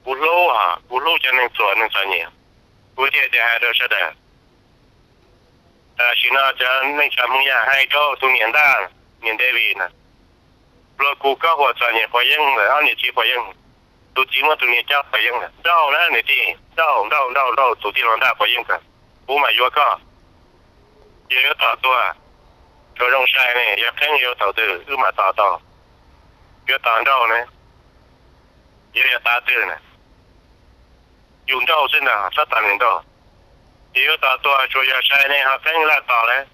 Kuv hlub, kuv hlub cov neeg txom neeg txom nyem, kuv thiaj tias hais rau sawv daws. Tam sim no cov neej tsa Hmoob Yaj hais rau tus niam ntaj, niam David na, luag kuv koj ua txom nyem quav yeeb lawm, ob niam txiv quav yeeb, tus txiv muab tus niam coj quav yeeb lawm, nrauj na niam tij, nrauj nrauj nrauj nrauj tus tij laug ntaj quav yeeb kawg, kuv mam yuav koj. Yog yuav tom tuag, tsuas zoo sai ne, yog qeeb yuav thaum twg wb mam tos tau. Yuav tos nrauj ne, yog yog tav twg na, yus nrauj xwb ntag, txhob tos nws nrauj. Yog yuav tos tuag tsuas yog sai ne ho qeeb laj tos lawm,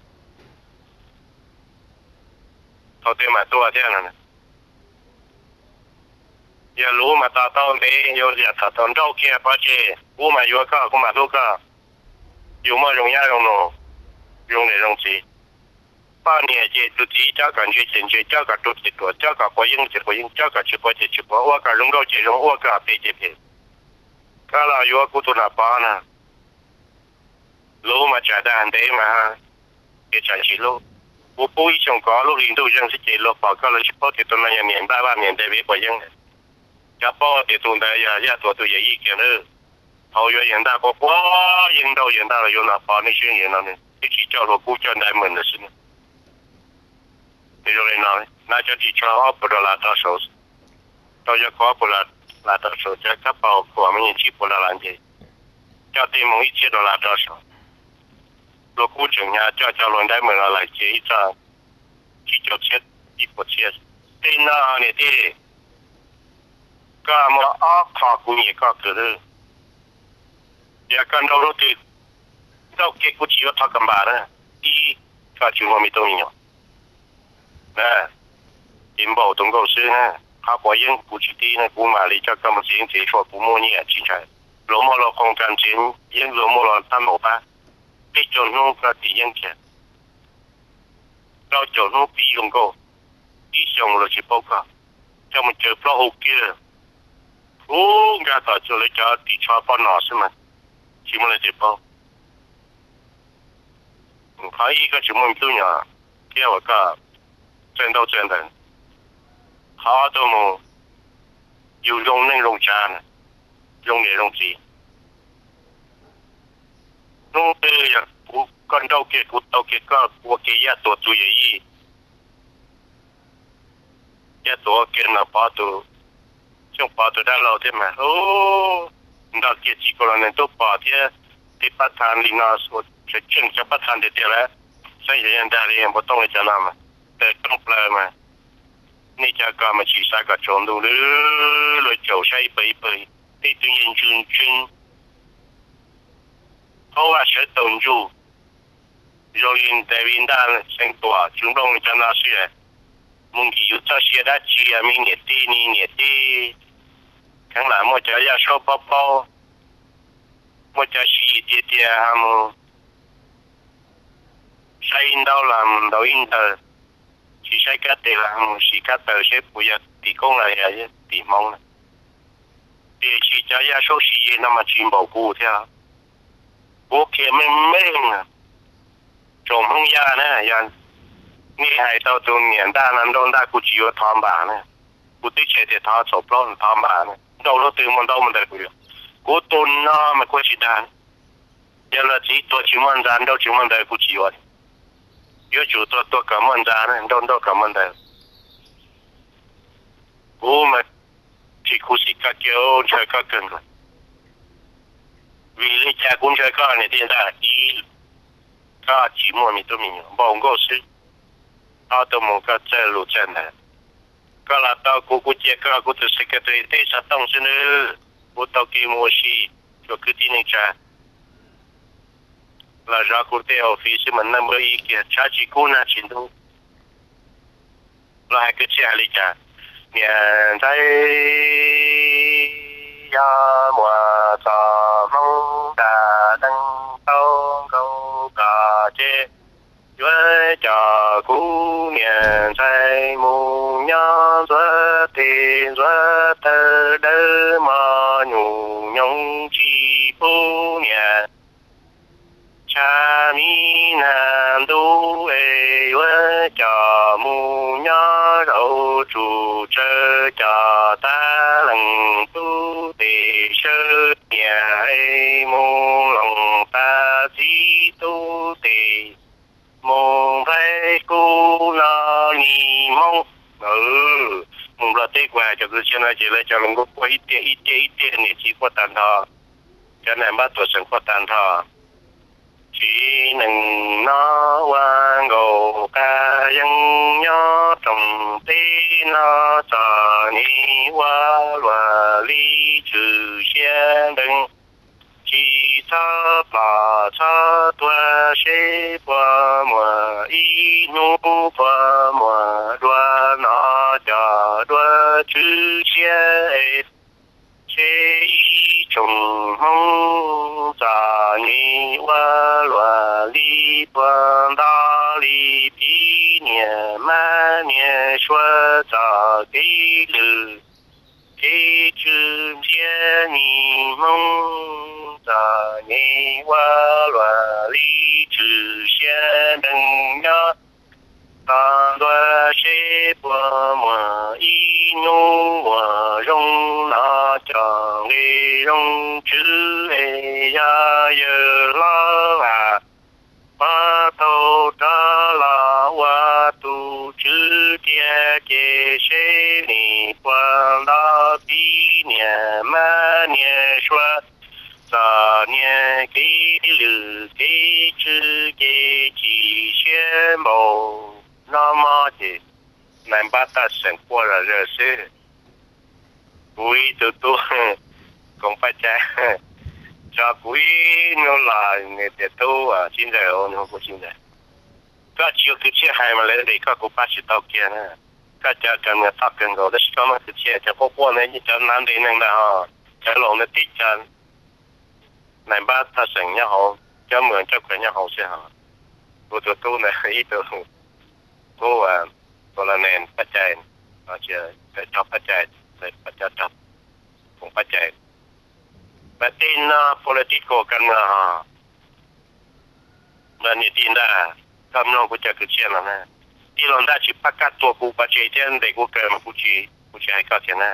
thaum twg mam tuag thiab no. Yog luv mas tos tau ntev, yog yam tos tau nrauj kiag pov tseg, kuv mam yuav koj, kuv mam hlub koj. Yus muaj zoo nyab zoo nus, zoo niam zoo txiv. Poj niam ces tus txiv coj kom ntse ces ntse, coj kom ruam ces ruam, coj kom quav yeeb ces quav yeeb, coj kom tsis quav ces tsis quav, ua kom zoo nkauj ces zoo, ua kom phem ces phem. Koj los yuav kuv tus Nom Pov na, luv mas tsam dag ntev mas, ces tsam tsis hlub. Kuv pub ib xyoos kov lub hlis ntuj zeeg xwb ces luag pom koj lawv tsis paub tias tus no yog niam ntaj vaj niam ntaj viv quav yeeb. Cov paub tias tus ntawd yog Yaj Tuam tus yawm yij kiag na. Thaum yuav yawg ntaj quav quav yeeb nrauj yawg ntaj los yuav Nom Pov nej siab yawg no, twb tsis coj hluas kub coj ntais mem ntawd xwb. Nws zoo li no, nab cov ris tsho ob puas dollar rau saud, rau yog khuv ob puas dollar rau saud, cov kab paus khuam me nyuam tsib puas dollar nce, coj tej moos ib txhiab dollar rau saud. Hluas kub tseem hnyav coj cov hluas ntais mem los lawm ces ib txoj tsib caug txhiab, ib puas txhiab. Tej no niam tij, koj muaj ob qho kuv nyiam koj kawg li. Yog koj nrauj lub twg, nrauj kiag kuv tsis yuav thov kom npam na. Ib, koj tsis muaj me tub me nyuam na, ces npaum tus nkauj xwb na. Qhov quav yeeb kuv tsis tib na, kuv mam li coj koj mus txiav yeeb txiav tshuaj, kuv muaj nyiaj tsis ntshai. Luag muaj luag qoo kas txiav yeeb, luag muaj luag thab npaum pab. Peb caug hnub koj txiav yeeb kiag, rau caum hnub pib zoo nkauj, ib xyoos luag tsis paub koj, coj mus caws plaub hau kiag, ub nkag tom lawv cov ris tsho poj nom xwb mas tsis muaj leej twg paub. Qhov ib koj tsis muaj me tub me nyuam thiab uas koj txawj ntaub txawj ntawv. Qhov ob tuaj mus yus zoo neej zoo tsa, zoo niam zoo txiv. Hnub twg yog kuv, koj nrauj kiag kuv, tau kiag koj, ua kiag Yaj Tuam tus yawm yij, Yaj Tuam ua kiag Nom Pov tus, Xyooj Pov tus dab laug thiab mas, nrog kiag txiv Kaus Lam Nees Tub Pov thiab tej pab tha li no, tseem tseem cov pab tha tiag tiag lawm, xeeb yog yog nrag li npua tooj li cov no mas, tawm roob plaws mas, nej cov ko mas tsis xav kom tsaus ntuj li, luag caum saib ib pawg ib pawg, tej tug yeej ntsws ntseeb, qaub vaj sawv taus ntsuj, zoo li David Ntaj, Xeev Tuam, Tswv Nplooj li cov no xwb. Mus nkim yus txoj sia dab tsi, me niam tij, niam tij, kheev lam muaj cov yaj saub paub paub, muaj cov siv tiag tiag ho mus saib ib ntaub los mus ntaus ib ntaws, tsis saib kab tes los mus sim kab taws saib puas yog tim koob los yog tim hmoov na. Tiam sis cov yaj saub siv no mas tsis npaum kuv thiab. Kuv qhia meej meej, tsoom Hmoob Yaj na, yog nej hais tau tus niam ntaj no nrauj ntaj kuv tsis yuav thov npam na. Kuv twb tsis tias thov txhaum plaub, thov npam na, nrauj lub twg muaj ntaub muaj ntawv kuv yuav. Kuv tus no mas kuv tsis dag, yog luag txiv tuag tsis muaj ntxa nrauj tsis muaj ntawv kuv tsis yuav. Yuav tsum tuag tuag kom muaj ntxa, nrauj nrauj kom muaj ntawv. Kuv mas tsis khuv xim koj kiag, ntshaw koj kawg nkaus. Vim li cas kuv ntshaw koj niam tij ntaj? Ib, koj tsis muaj me tub me nyuam, npaum nkauj xwb, koj tuaj mus koj txawj lus txawj ntawv. Koj los tau kuv, kuv cia koj kuv tus secretary teb xov tooj xwb nawb. Kuv tau kev mus ua si, tsuas kwv tij neej tsa los zov kuv tej office xwb mas naj npawb ib kiag, tshav tsis kub nag tsis ntub. Los hais kwv txhiaj hais li cas, niam ntxawm, yog muaj txoj hmoov nra deej tau nkaus koj ces yuav coj kuv niam ntxawm mus nyob ntxuav tes ntxuav taw dawb mos nyuj nyoos tsis pub niam tshaj mi nag ntuj es yuav coj mus nyob zaum tsuj tsawv coj tag leej tub tes Tej kuv hais cov kwv tij no ces lawv cov hluas nkauj quaj ib tiag ib tiag ib tiag, niam txiv quaj tag nrho, cov nais npab tuam seem quaj tag nrho. Tsev neeg no ua nkaus qab yeeb, nyob rooj teb no txom nyem ua luag li tswm siab ntees. Tsis txhob ploj txhob tuag seb puas muaj ib hnub, puas muaj dua no cov dua tswm siab es. Seb ib tsoom Hmoob txom nyem ua luaj li puag nto li, phim niam mab niam suav txoj kev lwm kev tswv ntxiab, niag Hmoob txom nyem ua luaj li tswm siab ntees nyob. Tos ntua seb puas muaj ib hnub uas zoo no cov nqe zoo tswv es yog yawg hlob Vam Pov tau rov los ua tus tswv tiag, ces seb nws puas nto phim niam mab niam suav txom nyem kev lwm kev tswv, ces chim siab npaum no mog. Ces nais npab Taj Seem quaj zom zaws xwb. Kuv ib tug tub Koom Paj Cai tso kuv ib hnub los, nws tias, Tub Txiv Ntxawm, kuv Txiv Ntxawm, koj tsis yuav kwv txhiaj hais mas lawv ntes koj kuv pab tsis tau kiag na. Koj cov cov nws toj kawg nkaus, tab sis koj muab kwv txhiaj cov quaj quaj ntawd, cov hnav ntes neeg ntag ho, cov laus ntawd tib co. Nais npab Taj Seem nyob hauv, cov mws rab kawm nyob hauv xwb ho. Kuv tus tub ntawd ib tug tub, tus los nes Paj Cai, cov Paj Cai, cov Koom Paj Cai. Mas tej no political ka nws ho. Mas niam tij ntag, koj mloog kuv cov kwv txhiaj no na. Tij laug Ntaj tsis pab kaj tua kuv pov tseg thiab ntes kuv kaw mas kuv tsis, kuv tsis hais koj kiag na.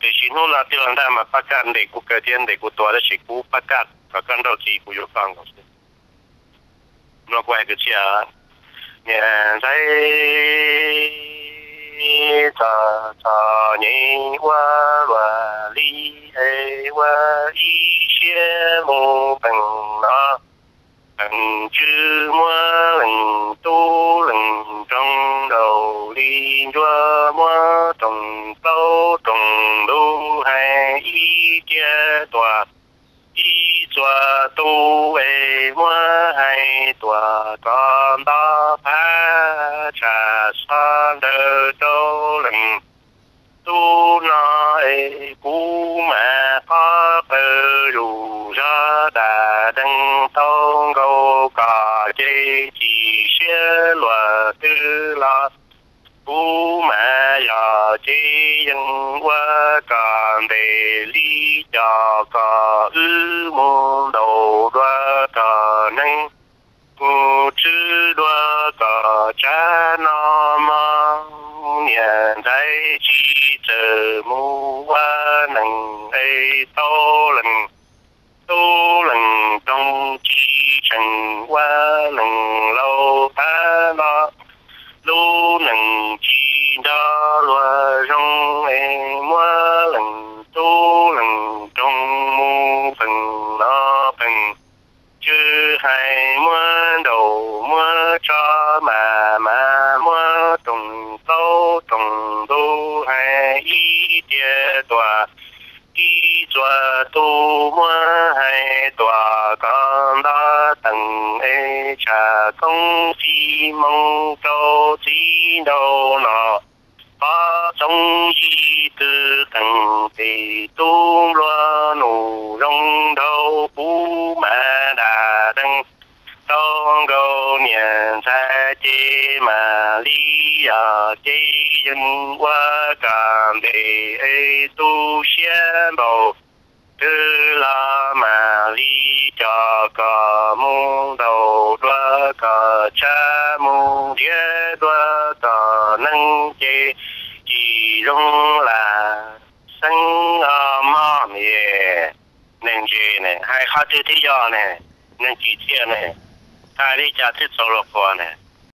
Tiam sis hnub no tij laug Ntaj mas pab kaj ntes kuv kaw thiab ntes kuv tua, tab sis kuv pab kaj kom koj nrauj txiv, kuv yuav koj nkaus xwb. Mloog kuv hais kwv txhiaj, niam ntxhais txom txom nyem ua luaj li es ua ib siab mus peem no. Leej tswv muab leej tub leej roog nraug li ntsuag, muab rooj plaub rooj ntug hais ib tiag tuaj. Ib txua tub es muab hais tuaj kom nto phab tshaj xov ntawd rau leej tub no es kuv mam qhov qawg zuj zog dab dees tau nkaus kom ces chim siab luaj twg los kuv mam yog ces yeej ua kom ntev li, coj kom wb mus ntaus dua kom neeg, mus tswv dua kom tsab no mog. Niam ntxhais tsis txawj mus ua neeg es tau leej tub leej roog, tsis tseem ua neeg laus tag los lub neej tsis nrog luag zoo es muab leej tub leej roog mus peem no peem tswv, hais muab nraum muab tso mas mas muab rooj plaub rooj ntug hais ib tiag tuaj. Ib txua tub muab hais tuaj kom nto teem es tshaj koob txij moo rau txiv nraug no. Qhov txoov yim twb qees pem tub nplua nuj zoo nraug, kuv mam dab dees tau nkaus niam ntxhais ces mam li yog ces yeej ua kom ntev es tu siab npaum twg los mam li coj kom mus ntaus dua kom tsab, mus nrhiav dua kom neeg ces tsis zoo lam xeeb os mog. Niam, neeg ntse ne, hais qhov twg thiaj yog ne? Neeg tsis txiaj ne, hais li cas thiaj txaus luag qhuas ne?